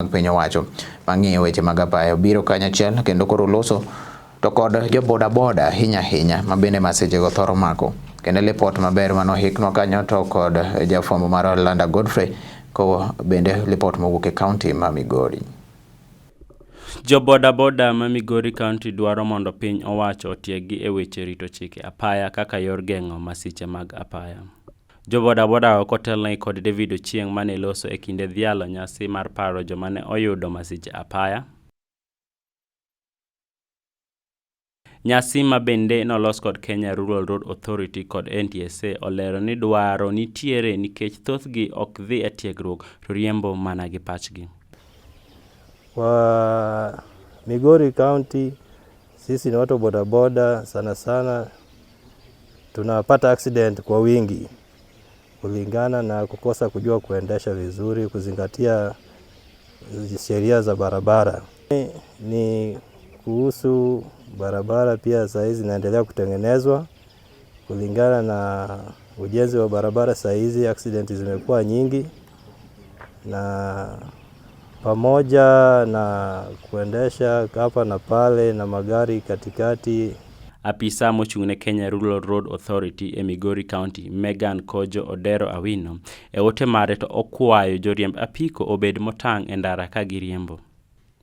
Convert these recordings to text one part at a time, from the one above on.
Mag piny owacho mang'iyo weche mag apaya obiro kanyachiel kendo koro loso to kod jo boda boda ahinya ahinya ma bende masichego thoro mako. Kendo lipot maber manohiknwa kanyo to kod jafwambo mar Landa Godfrey ko bende lipot mowuok e kaunti ma Migori. Jo boda boda ma Migori County dwaro mondo piny owacho otieggi e weche rito chike apaya kaka yor geng'o masiche mag apaya. Jo boda boda go kotelnegi kod David Ochieng' mane loso e kinde dhialo nyasi mar paro joma ne oyudo masiche apaya. Nyasi ma bende nolos kod Kenya Rural Road Authority kod NTSA olero ni dwaro nitiere nikech thothgi ok dhi e tiegruok to riembo mana gi pachgi. Kwa Migori County sisi ni watu bodaboda sana sana tunapata accident kwa wingi kulingana na kukosa kujua kuendesha vizuri, kuzingatia sheria za barabara. Ni kuhusu barabara pia saa hizi zinaendelea kutengenezwa kulingana na ujenzi wa barabara. Saa hizi accident zimekuwa nyingi, na pamoja na kuendesha hapa na pale na magari katikati. Apisa mochung' ne Kenya Rural Road Authority e Migori County, Megan Kojo Odero Awino, e ote mare to okwayo joriemb apiko obed motang' e ndara ka giriembo.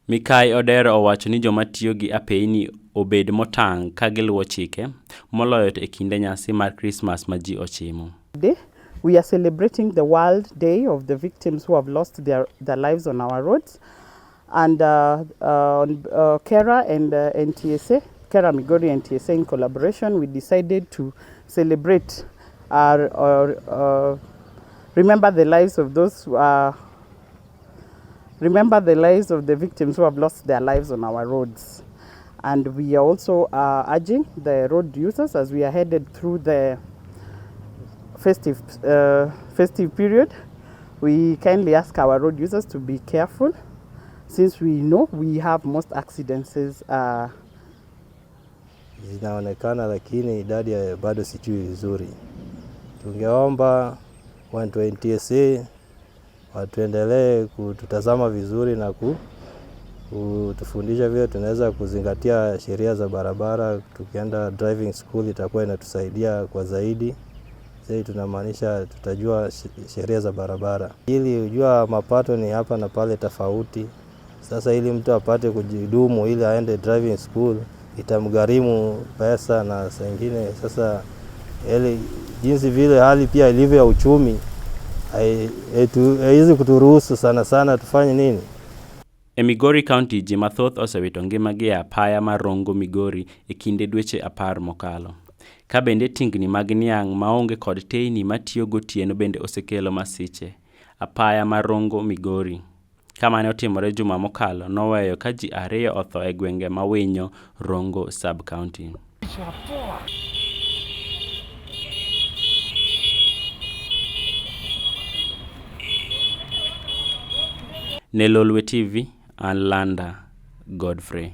Mikai Odero owacho ni joma tiyo gi apeyni obed motang' ka giluwo chike, moloyo to e kinde nyasi mar Krismas ma ji ochimo. Today, we are celebrating the World Day of the Victims who have lost their lives on our roads. And on KeRRA and NTSA, KeRRA Migori NTSA in collaboration, we decided to celebrate our remember the lives of those who are, remember the lives of the victims who have lost their lives on our roads. And we are also urging the road users as we are headed through the festive period. We kindly ask our road users to be careful, since we know we have most accidents. Zinaonekana, lakini idadi ya bado sijui vizuri. Tungeomba watu wa NTSA watuendelee kututazama vizuri na kutufundisha vile tunaweza kuzingatia sheria za barabara. Tukienda driving school itakuwa inatusaidia kwa zaidi. Zaidi tunamaanisha tutajua sheria za barabara. Ili ujua mapato ni hapa na pale tofauti. Sasa ili mtu apate kujidumu ili aende driving school itamgharimu pesa, na saa ingine sasa ili jinsi vile hali pia ilivyo ya uchumi haiwezi kuturuhusu sana sana tufanye nini. E Migori County ji mathoth osewito ngimagi e apaya mar Rongo Migori e kinde dweche 10 mokalo. Ka bende tingni mag niang' maonge kod teyni matiyo gotieno bende osekelo masiche apaya mar Rongo Migori. Ka mane otimore juma mokalo noweyo ka ji 2 otho e gwenge ma Winyo Rongo sub-county. Ne Lolwe TV, an Landa Godfrey.